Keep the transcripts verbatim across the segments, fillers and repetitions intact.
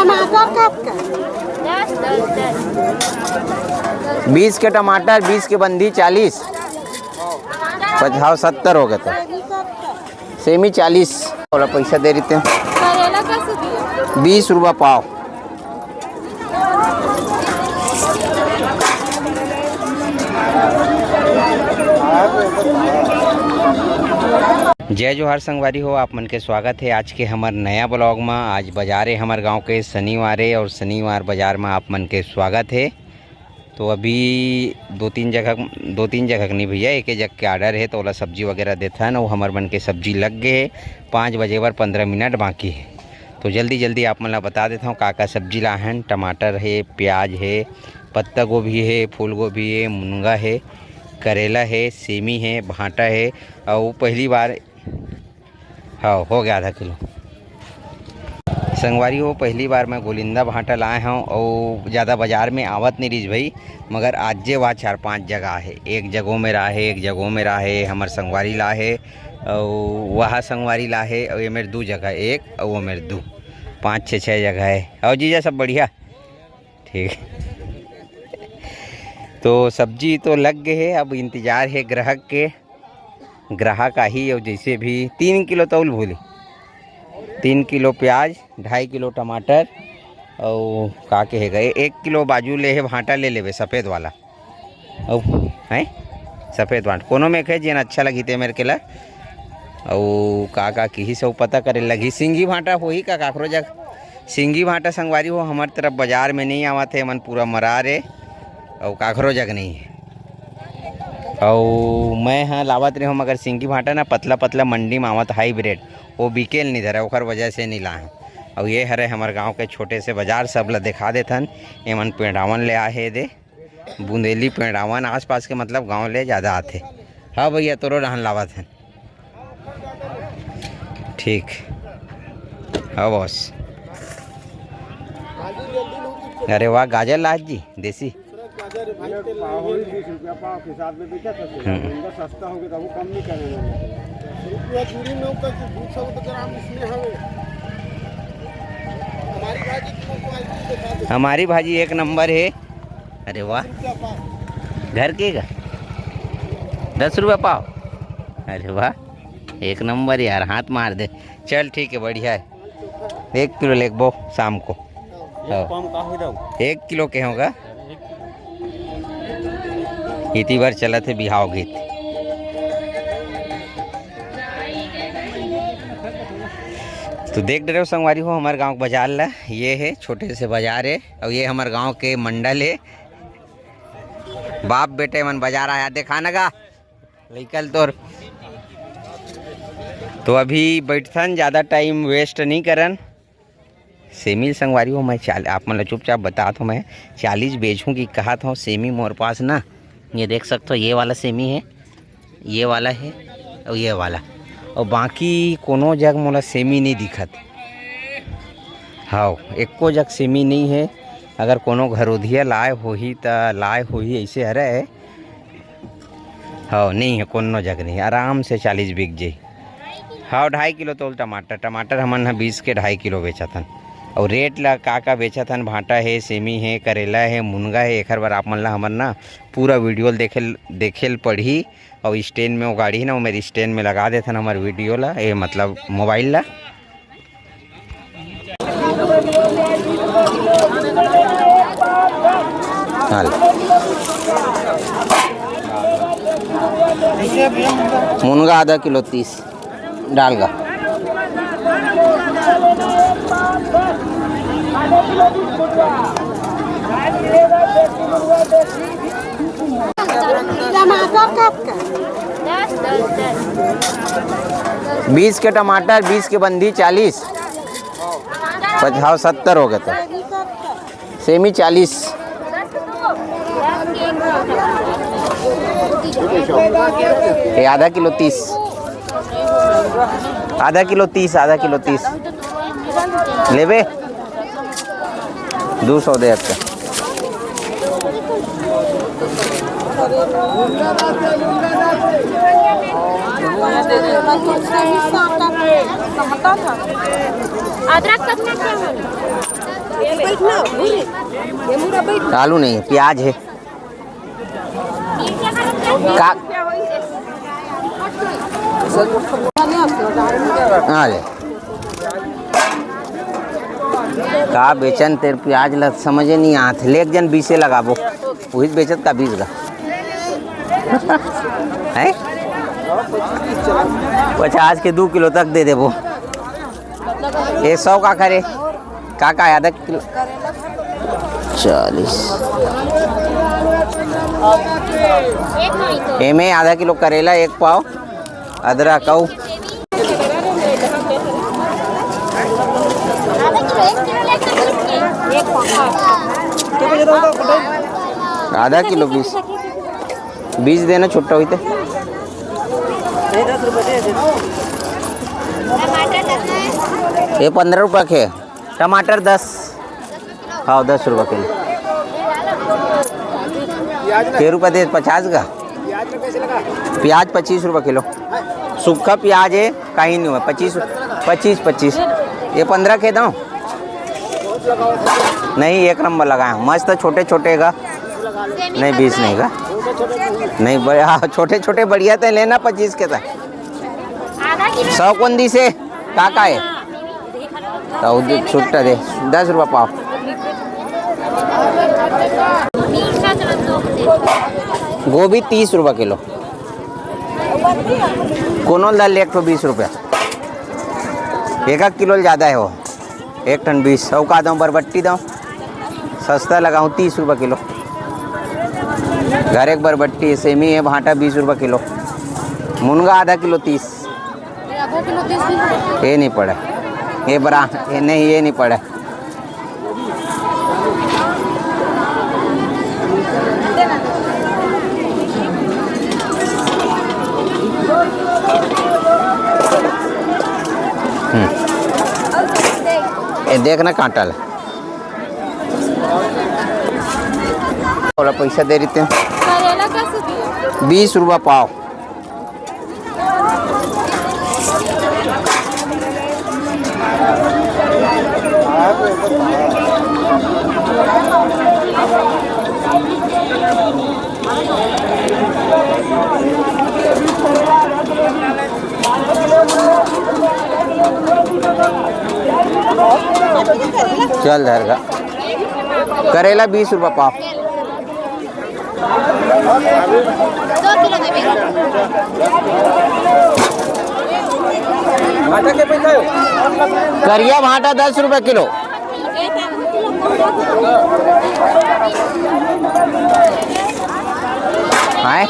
टमाटर कब का? बीस के टमाटर, बीस के बंदी, चालीस। पचास, सत्तर हो गए तो। सेमी चालीस वाला पैसा दे रही थे। करेला कैसे दिए? बीस रुपया पाव। जय जोहार संगवारी हो, आप मन के स्वागत है आज के हमर नया ब्लॉग में। आज बाजार है हमर गांव के, शनिवार है और शनिवार बाजार में आप मन के स्वागत है। तो अभी दो तीन जगह, दो तीन जगह नहीं भैया, एक एक जगह के ऑर्डर है, तो ओला सब्जी वगैरह देथन, वो हमर मन के सब्जी लग गए है। पाँच बजे बर पंद्रह मिनट बाकी है, तो जल्दी जल्दी आप मन ला बता देता हूँ का का सब्जी ला हन। टमाटर है, प्याज है, पत्ता गोभी है, फूल गोभी है, मुनगा है, करेला है, सेमी है, भांटा है। और पहली बार, हाँ, हो गया आधा किलो। संगवारी हो, पहली बार मैं गोलिंदा भांटा लाए हूँ और ज़्यादा बाजार में आवत नहीं रहीस भाई, मगर आज जे वह चार पांच जगह है, एक जगहों में रहा है, एक जगहों में रहा है, हमर संगवारी ला है और वह संगवारी ला है और ये मेरे दो जगह, एक और वो मेरे दो, पाँच छः छः जगह है। और जीजा सब बढ़िया? ठीक। तो सब्जी तो लग गए है, अब इंतजार है ग्राहक के। ग्राहक आही और जैसे भी तीन किलो तौल भूली, तीन किलो प्याज, ढाई किलो टमाटर, और का कहेगा, ए-, एक किलो बाजू ले है, भांटा ले लेबे सफेद वाला। और हैं सफेद भांटा, कोनो में कहे जेन अच्छा लगी ते मेरे के ला। और का का किही सब पता करे लगी। सिंगी भांटा होही का काकरो जग? सिंगी भांटा संगवारी हो, हमार तरफ बाजार में नहीं आवत है, मन पूरा मरार है और काकरो जग नहीं है। और मैं हाँ लावत रहे हूँ, मगर सिंगी भांटा ना पतला पतला मंडी में आवत हाइब्रिड, वो बिकेल नहीं धरा, ओकर वजह से नहीं लाए। और ये हरे हमारे गांव के छोटे से बाजार, सब ला दिखा देथन। एमन पेड़ावन ले आहे दे, बुंदेली पेड़ावन आसपास के मतलब गांव ले ज़्यादा आथे। हाँ भैया, तोरो रहन लावत हन। ठीक। हाँ बॉस। अरे वाह, गाजर लाज जी, देसी। हम्म। हमारी भाजी एक नंबर है। अरे वाह, घर के का? दस रुपया पाव। अरे वाह, एक नंबर यार, हाथ मार दे। चल ठीक है, बढ़िया है, एक किलो लेगबो शाम को। हाँ। एक किलो के होगा, इतनी बार चलत है बिहाव गीत। तो देख डरे हो संगवारी हो, हमारे गांव के बाजार ला, ये है छोटे से बाजार है और ये हमारे गांव के मंडल है। बाप बेटे मन बाजार आया, देखा न गा लइका ल तोर। तो अभी बैठथन, ज़्यादा टाइम वेस्ट नहीं करन। सेमी संगवारी हो, मैं चाल-, आप मन ल चुपचाप बतात हूँ, मैं चालीस बेचूँ कि कहत हूँ। सेमी मोर पास ना, ये देख सकते हो, ये वाला सेमी है, ये वाला है और ये वाला, और बाकी कोनो जग मोला सेमी नहीं दिखत। हाँ, एको जग सेमी नहीं है। अगर कोनो घरोधिया लाए होही त लाए होही, ऐसे हरे। हाँ, नहीं है, कोनो जग नहीं, आराम से चालीस बिक जाई। हाँ, ढाई किलो तोल टमाटर, टमाटर हमन ह बीस के ढाई किलो बेचत हन। और रेट ला का का बेचत हन, भांटा है, सेमी है, करेला है, मुनगा है, एखर बर आप मन ला हमन ना पूरा वीडियो ल देखे ल, देखे ल पड़ही। और स्टैंड में वो गाड़ी है ना, वो मेरी स्टैंड में लगा देथन हमर वीडियो ला, ये मतलब मोबाइल ला। हाँ ले। मुनगा आधा किलो तीस। डालगा। टमाटर कब का? बीस के टमाटर, बीस के बंदी, चालीस। पचास, सत्तर हो गए तो। सेमी चालीस। ये आधा किलो तीस। आधा किलो तीस, आधा किलो तीस। लेबे? दो सौ दे आपका। अदरक कितना के है? आलू नहीं है, प्याज है। का? हाँ ले। का बेचन तेरे प्याज ला समझे नहीं आत। ले एक जन बीसे लगाबो। उहिच बेचत का बीस का। हैं? पचास के दू किलो तक दे देबो। ये सौ का करे? का का है? आधा किलो? चालीस। एमे आधा किलो करेला, एक पाव अदरक अउ आधा किलो बीस, बीस देना छुट्टा होइते। ये पंद्रह रुपया के। टमाटर दस। हाँ, दस रुपया किलो। के रुपया दे? पचास का। प्याज पच्चीस रुपया किलो। सूखा प्याज है, कहीं नहीं हुआ। पच्चीस, पच्चीस, पच्चीस। ये पंद्रह के दो। नहीं, एक नंबर लगाया हूँ, मस्त, छोटे छोटे का। नहीं, बीस नहीं का। नहीं, बड़े, हाँ, छोटे छोटे बढ़िया थे, लेना पच्चीस के था। सौ कौन दी से? का का है? तो दे, छुट्टा दे, दस रुपया पाव। गोभी तीस रुपया किलो। कोनो ला ले एक ठो बीस रुपया। एक एक किलो ज़्यादा है वो। एक ठन बीस। अउ का दऊँ, बरबट्टी दऊँ? सस्ता लगाऊँ, तीस रुपया किलो। घर एक बरबट्टी, सेमी है, भांटा बीस रुपया किलो। मुनगा आधा किलो तीस। ये नहीं पड़े, ये बरा, ये नहीं, ये नहीं पड़े। हम्म। ये देखना कांटा ला। थोड़ा पैसा दे देते हैं। करेला कैसे दिए? बीस रुपया पाव। चल धर का। करेला बीस रुपया पाव। करिया भांटा दस रुपया किलो। आय?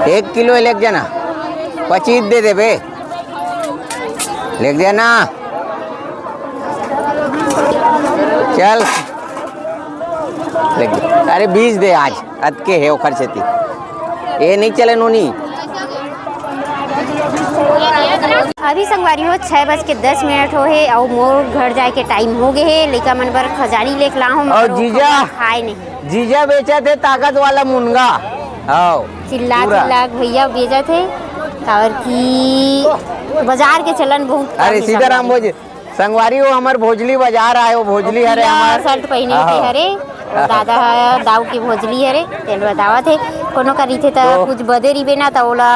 एक किलो लेके जाना, पच्चीस दे देबे। लेके जाना। चल। लेके जा। अरे बीस दे आज, अतके हे ओखर सेती। ए नहीं चले नोनी। अभी संगवारी हो, छः बज के दस मिनट हो हे, अउ मोर घर जाए के टाइम हो गए हे। लइका मन बर खजानी लेके लाहूं, और मगर वो जीजा? खबर खाए नहीं। जीजा बेचत हे ताकत वाला मुनगा। हाव। चिल्ला पूरा। चिल्ला के भैया बेचत हे, काबर कि बाजार के चलन बहुत कम अरे हे सीताराम संगवारी। भोज-, संगवारी, वो हमर भोजली बाजार आए, वो भोजली हरे पीला हमर। शर्ट पहने के हाँ। हरे, वो दादा ह, दाऊ के भोजली हरे, तेन बतावत हे। कोनो का रहिथे त तो कुछ बदे रिबे ना, त ओला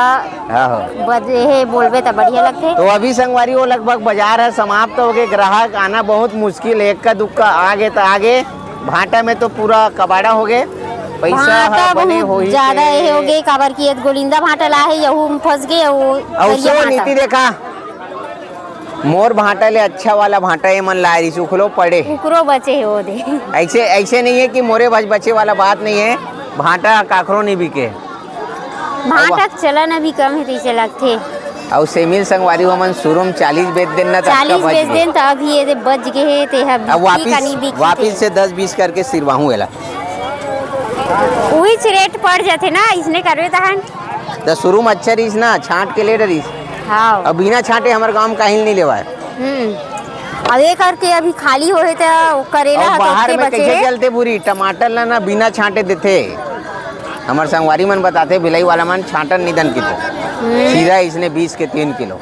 हाँ, हाँ। बदे हे बोलबे त बढ़िया लगथे। तो अभी संगवारी, वो लगभग बाजार ह समाप्त हो गए, ग्राहक आना बहुत मुश्किल हे, एक्का दुक्का आगे त आगे। भांटा में तो पूरा कबाड़ा हो गए, पैसा भांटा ह बने बहुत होही ज्यादा के। ये हो गए, काबर कि ये गोलिंदा भांटा ला हे, यहू में फंस गए, वो अउ करिया सो भांटा। नीति देखा, मोर भांटा ले अच्छा वाला भांटा ये मन लाए रहिस, उखलो पड़े हे। उकरो बचे हे वो दे। ऐसे, ऐसे नहीं है कि मोरे बच-, बचे वाला बात नहीं है, भांटा काखरो नहीं बिके। भांटा के चलन अभी कम हे, तइसे लगथे। अउ सेमी ल संगवारी हो मन शुरू में चालीस बेच देन ना, त अतका चालीस बच बेच गे। देन, त अभी ये दे बच गे हे, ते ह अब बिकी का वापिस, नहीं बिकी वापिस ते। से दस बीस करके सिरवाहूँ एला। उहीच रेट पड़ जाथे ना, इसने करबे तहन। त शुरू में अच्छा रहिस ना, छांट के ले डरिस। हाँ। अब बिना छांटे हमर गांव में काहीं नहीं लेवाय। हम्म। अब ये करके अभी खाली होहे त करेला अउ ह बाहर तोतके में बचे कैसे हे। चलते पूरी टमाटर ला ना बिना छांटे देथे। हमर संगवारी मन बताथे, भिलाई वाला मन छांटन निदन की तो हम्म। सीधा इसने बीस के तीन किलो।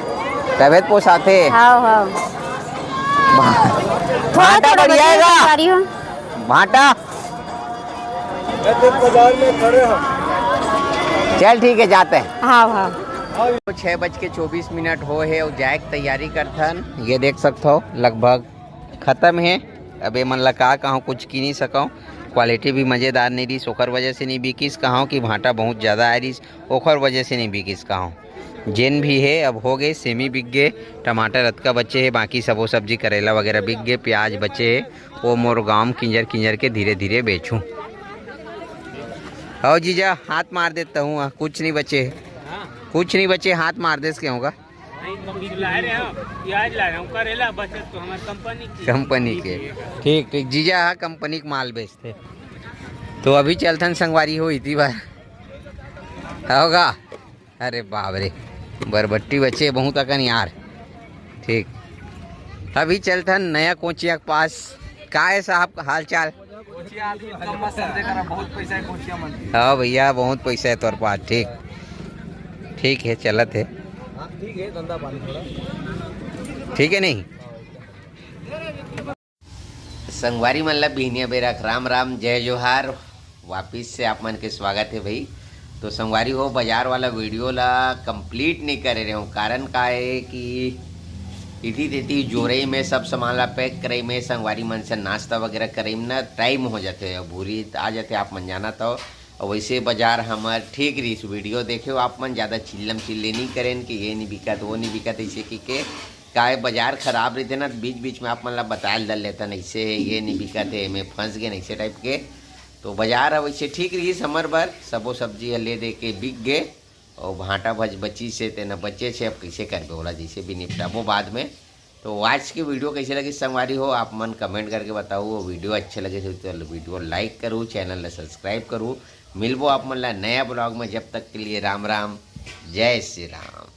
तभे त पोसाथे। हाँ, हाँ। भांटा थोड़ा बढ़िया है का? संगवारी हो। भांटा। चल ठीक है, जाते हैं। हाँ, हाँ। तो छः बज के चौबीस मिनट हो है और जाए के तैयारी करथन। ये देख सकते हो, लगभग खत्म है। अब ये मन ला का कहूँ, कुछ की नहीं सकूँ। क्वालिटी भी मज़ेदार नहीं रहीस, ओकर वजह से नहीं बिकिस कहूँ कि भांटा बहुत ज़्यादा आ रहीस, ओकर वजह से नहीं बिकिस कहूँ। जेन भी है, अब हो गए, सेमी बिक गए, टमाटर अतका बचे है, बाकी सबो सब्जी, करेला वगैरह बिक गए, प्याज बचे है, वो मोर गाम किंजर किंजर के धीरे धीरे बेचूं। आओ जीजा, हाथ मार देता हूँ, कुछ नहीं बचे है, कुछ नहीं बचे, हाथ मार देस के होगा। नहीं, तो कुछ ला रहे हो, प्याज ला रहे हो, करेला बचे तो हमारे कंपनी की। कंपनी के। ठीक, ठीक, जीजा हा कंपनी के माल बेचते। तो अभी चलथन संगवारी हो इती बार। होगा। अरे बाप रे, बरबट्टी बचे बहुत अकन यार। ठीक, अभी चलथन नया कोचिया के पास। का है साहब का हाल चाल? कोचिया अभी कम मत समझे करा, बहुत पैसा है कोचिया मन के। हाँ भैया, बहुत पैसा है तोर पास। ठीक, ठीक है, चलत है। हाँ, ठीक है, धंधा पानी थोड़ा। ठीक है, नहीं? संगवारी मन ला बिहनिया बेरा के राम राम, जय जोहार। वापिस से आप मन के स्वागत है भाई। तो संगवारी हो, बाजार वाला वीडियो ला कंप्लीट नहीं करे रहे हूँ, कारण का है कि इति तेती जोरई में, सब सामान ला पैक करई में, संगवारी मन से नाश्ता वगैरह करई में ना टाइम हो जाते, भूरी आ जाते, आप मन जाना तो। और वैसे बाजार हमर ठीक रहीस, वीडियो देखे हो आप मन, ज़्यादा चिल्लम चिल्ली नहीं करें कि ये नहीं बिकत, वो नहीं बिकत, ऐसे कि के काय बाजार खराब रहिथे ना, बीच बीच में आप मन ला बताए ल डर लेथन, ऐसे है, ये नहीं बिकत है, एमे फंस गए, ऐसे टाइप के। तो बाजार ह वैसे ठीक रहीस हमर बर, सबो सब्जी ह ले दे के बिक गए, और भांटा भज बची से तेना बचे छे, अब कैसे करबे ओला, जैसे भी निपटाबो बाद में। तो आज के वीडियो कैसे लगी संगवारी हो, आप मन कमेंट करके बताओ। वीडियो अच्छे लगे हो तो वीडियो लाइक करो, चैनल ला सब्सक्राइब करो। मिलबो आप मन ला नया ब्लॉग में, जब तक के लिए राम राम, जय श्री राम।